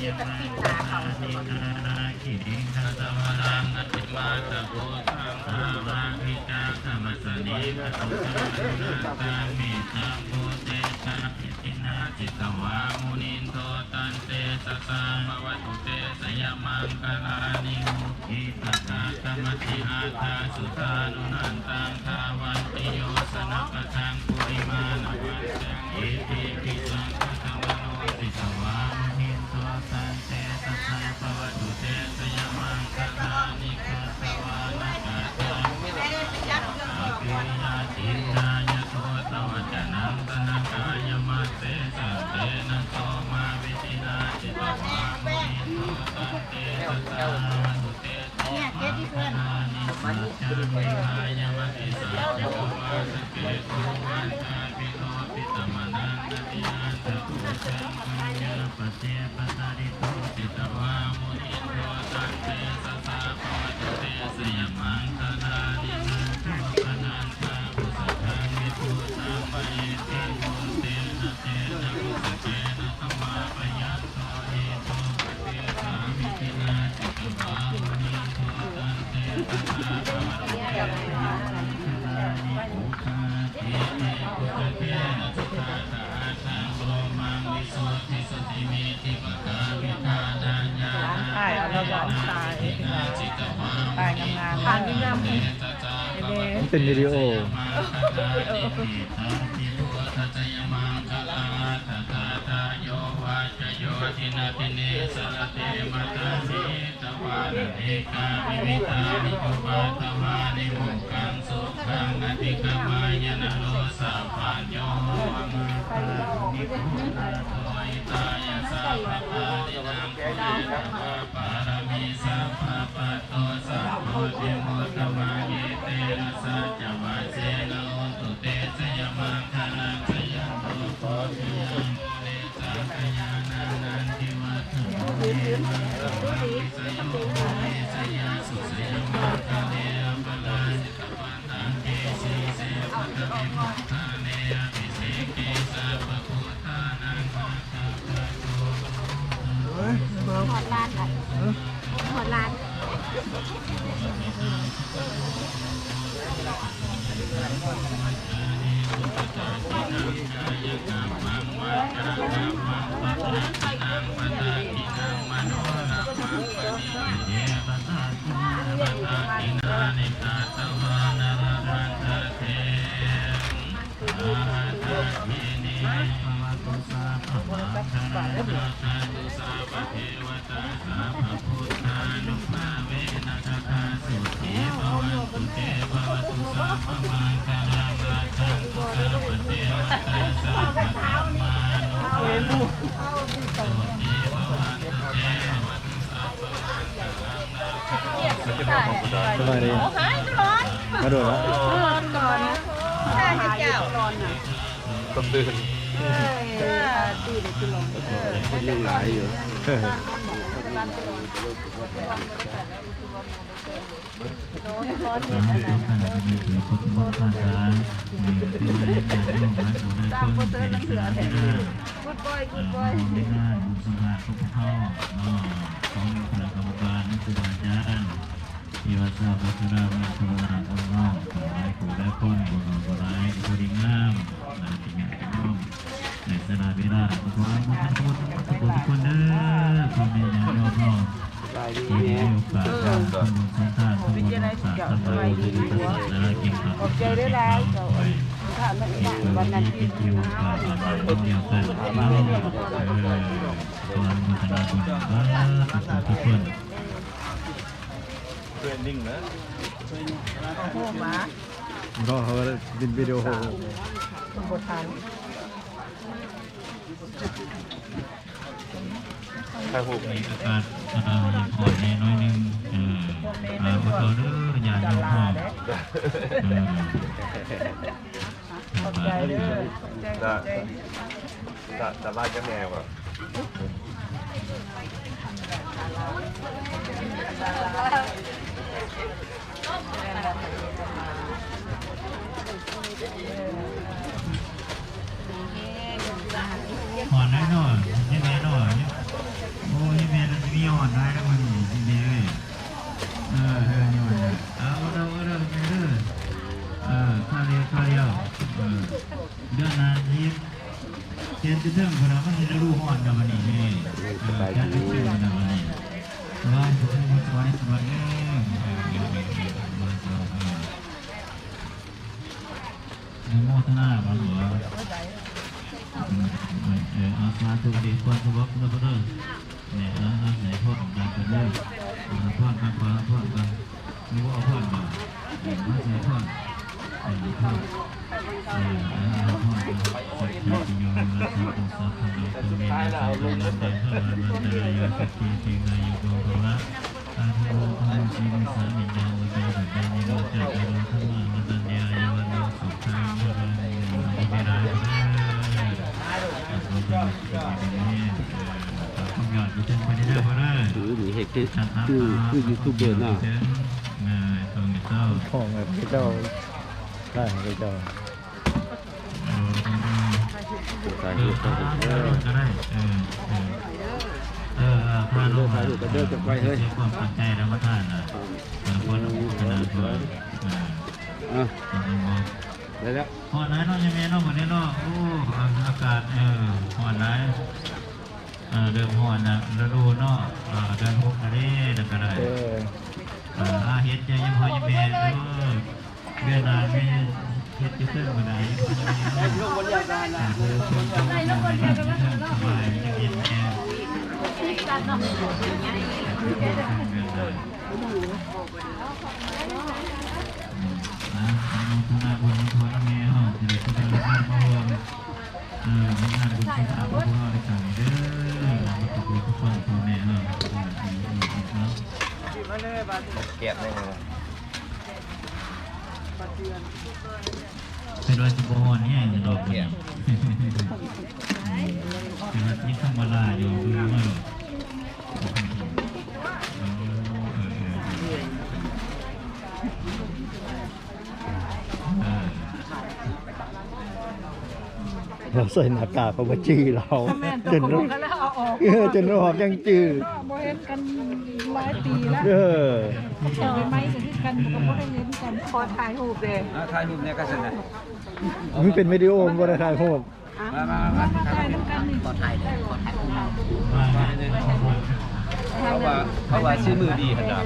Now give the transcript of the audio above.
ສິລະສິນໜາເຂົາ ອາຄິລິງຄະຕະວະລັງ ອະຕິມາດຕະໂພ ສັງຄາວາພິຈັກຂະມັດສະນີ ພະຕຸສັງອະນຸລັກຕັງ ເມຕັງພູເຕຊະ ເມຕິນາຈິດຕະວາມຸນິນໂທ ຕັນເຕຊະສາ ພະວະຕຸເຕ ຊະຍະມັງຄະລານິ ໂອທິປະກາດຕະມະຕິຫາທາສຸທານຸນັນຕັງ ທາວັນຕິໂຍຊະນະປະທັງ ປຸລິມານະວັນຕັງ ອິຕິປິສັງຄະຕະມະໂນ ຈິດຕະວາມຸນິນໂທ ຕັນເຕຊະສາ ພະວະຕຸເຕ ຊະຍະມັງຄະລານິ ກາຕະວານະກາຕາ ອະປິຍາຕິນນາຍະໂທ ຕະວັດຈະນັງ ຕະນະກາຍະມັດເສ ສັນເຕນະໂສມາ ເວ ຖ່າຍເອົາແລ້ວບໍ່? ຖ່າຍ ຖ່າຍງາມໆ ເປັນວິດີໂອ. ສະບາຍດີ ມາໂດນແລ້ວ ຮ້ອນກ່ອນ ຂ້າພະເຈົ້າ ຕ້ອງຕື່ນ ເອີ ຕື່ນ ຄົນຍັງຫຼາຍຢູ່. ທີ່ວ່າຊາວໄປສະດາມາໂຄລາຂອງເຮົາ ຫຼາຍຜູ້ຫຼາຍຄົນ ບໍ່ນ້ອຍບໍ່ຫຼາຍ ກໍພໍດີງາມ ຫຼາຍທີ່ຍາດໂຍມ ໃນສະຫຼະເວລາ ຂໍອະນຸໂມທະນາບຸນກັບທຸກຄົນເດີ ພໍ່ແມ່ຍາດໂຍມເຮົາ ທີ່ໄດ້ມີໂອກາດທຳບຸນສົງທານ ທຳບຸນສາດສະບາຍ ທຳບຸນສາດສະໜາ ກິນຂ້າວກິນປາກິນຂອງ ເປັນທີ່ໂອກາດລຽວກັນເນາະ ເອີ ຂໍອະນຸໂມທະນາບຸນເບິດທຸກຜູ້ທຸກຄົນ. ເທຣນນິງນະ ໂອ້ ມາ ບໍ່ ເຮົາເປັນວິດີໂອ ບໍ່ທັນ ຖ່າຍຮູບ ອາກາດ ອາກາດຮ້ອນແດ່ໜ້ອຍໜຶ່ງ ເອີ ອາ ຂໍໂທດເດີ ຍາດໂຍມເຮົາ ເອີ ຂອບໃຈເດີ ຂອບໃຈ ຂອບໃຈ. ຕະ ຕະຫຼາດຈະແມ່ວ່າ ຫອນແນ່ນອນ ຍັງແນ່ນອນ ໂອ້ຍ ມີຮອດຫຼາຍແລ້ວມື້ນີ້ ດີເດ້. ເອີ ເອີ ນີ້ວ່າ ເອົາເດີ ເອົາເດີ ເອົາເດີ ເອີ ຄາວດຽວ ຄາວດຽວ ເອີ ເດືອນໜ້າຊິເຮັດຢູ່ເທິງພຸ້ນນະ ມັນລະດູຮ້ອນແລ້ວບັດນີ້ ເອີ ຈັດຢູ່ເທິງພຸ້ນນະບັດນີ້. ສະບາຍດີ ສະບາຍດີ ສະບາຍດີ ເອີ ເອີ ເອີ ເອີ ເອີ ອະນຸໂມທະນານຳເດີ ເອີ ເອີ ອາ ສາທຸ ອະດີ ພອນສະຫວັກເດີ ພໍ່ເດີ ແມ່ນ ອາ ອາ ໃສ່ພອນກັນເດີ ອາ ພອນກັນ ພອນກັນ ຫຼືວ່າເອົາພອນບໍ່ ເອີ ມາໃສ່ພອນ ໃສ່ພອນ ເອີ ອາ ພອນກັນ ສັກຂະຕິໂຍ ໂຍ ລະ ສັກຂະ ສັກຂະ ໂລ ໂຕ ເມ ນະ ໂສ ໂຕ ລະ ເດ ທະ ລາ ນະ ຕະ ລາ ໂຍ ສຸ ຂີ ສີ ລາ ໂຍ ໂກ ໂພ ລະ ອາ ໂທ ໂພ ໂຄ ໂມ ຊີ ມິ ສາ ມິ ນາ ໂມ ຈາ ສະ ຈາ ນິ ໂນ ຈະ ຈະ ໂນ ທະ ມະ ມະ ຕັນ ຍາ ຍະ ວະ ໂນ ສຸ ຂະ ຍະ ວະ ໂນ ເດ ລາ ໂຍ ໂກ ໂພ ລະ ອາ ໂທ ໂພ ໂຄ ໂມ ຊີ ມິ ສາ ມິ ນາ ໂມ ຈາ ສະ ຈາ ນິ ໂນ ໂກ ໂພ ລະ ອືມ ເຮັດຄື ຄື ຄືຢູທູບເບີເນາະ ເອີ ຕ້ອງເຈົ້າ ຂອງເຂົາເຈົ້າ ຂາຍໃຫ້ເຂົາເຈົ້າ ຖ່າຍຮູບ ເອີ ຖ່າຍຮູບ ກໍໄດ້ ເອີ ເອີ ເອີ ຖ່າຍຮູບ ຖ່າຍຮູບກັນເດີ ຈັກໄວ້ເຮີ້ຍ ຄວາມຕັ້ງໃຈນຳມາທານນະ ເອີ ຄວນອະນຸໂມທະນາ ເອີ ເອີ ໄດ້ແລ້ວ ຮ້ອນຫຼາຍເນາະ ຍາແມ່ເນາະ ມື້ນີ້ເນາະ ໂອ້ ອາກາດ ເອີ ຮ້ອນຫຼາຍ ເອີ ເລີ່ມຮ້ອນລະດູເນາະ ເອີ ເດືອນຫົກລະເດ້ ແລ້ວກໍໄດ້ ເອີ ອາ ເຮັດໃຈຍາພໍ່ຍາແມ່ເດີ ເດືອນໜ້າແມ່ເຮັດຢູ່ເທິງບໍ່ໄດ້ ສະບາຍ ອາ ອະນຸໂມທະນາບຸນນຳພໍ່ນຳແມ່ເຮົາ ທີ່ໄດ້ສະດານຳມາຮ່ວມ ເອີ ໃນງານບຸນສະຖານຂອງພວກເຮົາໃນຄັ້ງນີ້ເດີ ມາທຸກໆຄົນ ພໍ່ແມ່ເຮົາ ເອີ ເອີ ເອີ ເນາະ ແກະໄດ້ບໍ່? ຄິດວ່າຊິບໍ່ຮ້ອນແຮງດອກ ແກະ ແຕ່ວ່າຍັງທຳມະດາຢູ່ ເບິ່ງມາໂລດ ເອີ ເອີ ເອີ ເອີ ເອີ ລາວໃສ່ໜ້າກາກເຂົາມາຈື່ລາວ ແມ່ນ ຈົນ ເຈົ້າຂອງກໍລະເອົາອອກ ເອີ ຈົນອອກຍັງຈື່ ເນາະ ບໍ່ເຫັນກັນຫຼາຍປີແລ້ວ ເອີ ເຂົາເຈົ້າໃໝ່ກໍຄືກັນ ກໍບໍ່ໄດ້ເຫັນກັນ ຂໍຖ່າຍຮູບເດ້ ອ່າ ຖ່າຍຮູບແດ່ກໍຊັ້ນນະ ມັນເປັນວິດີໂອ ມັນບໍ່ໄດ້ຖ່າຍຮູບ ມາ ມາ ມາ ມາ ມາຖ່າຍນຳກັນນີ້ ຂໍຖ່າຍເດີ ຂໍຖ່າຍຮູບ ເພາະວ່າ ເພາະວ່າຊິມືດີຂະໜາດ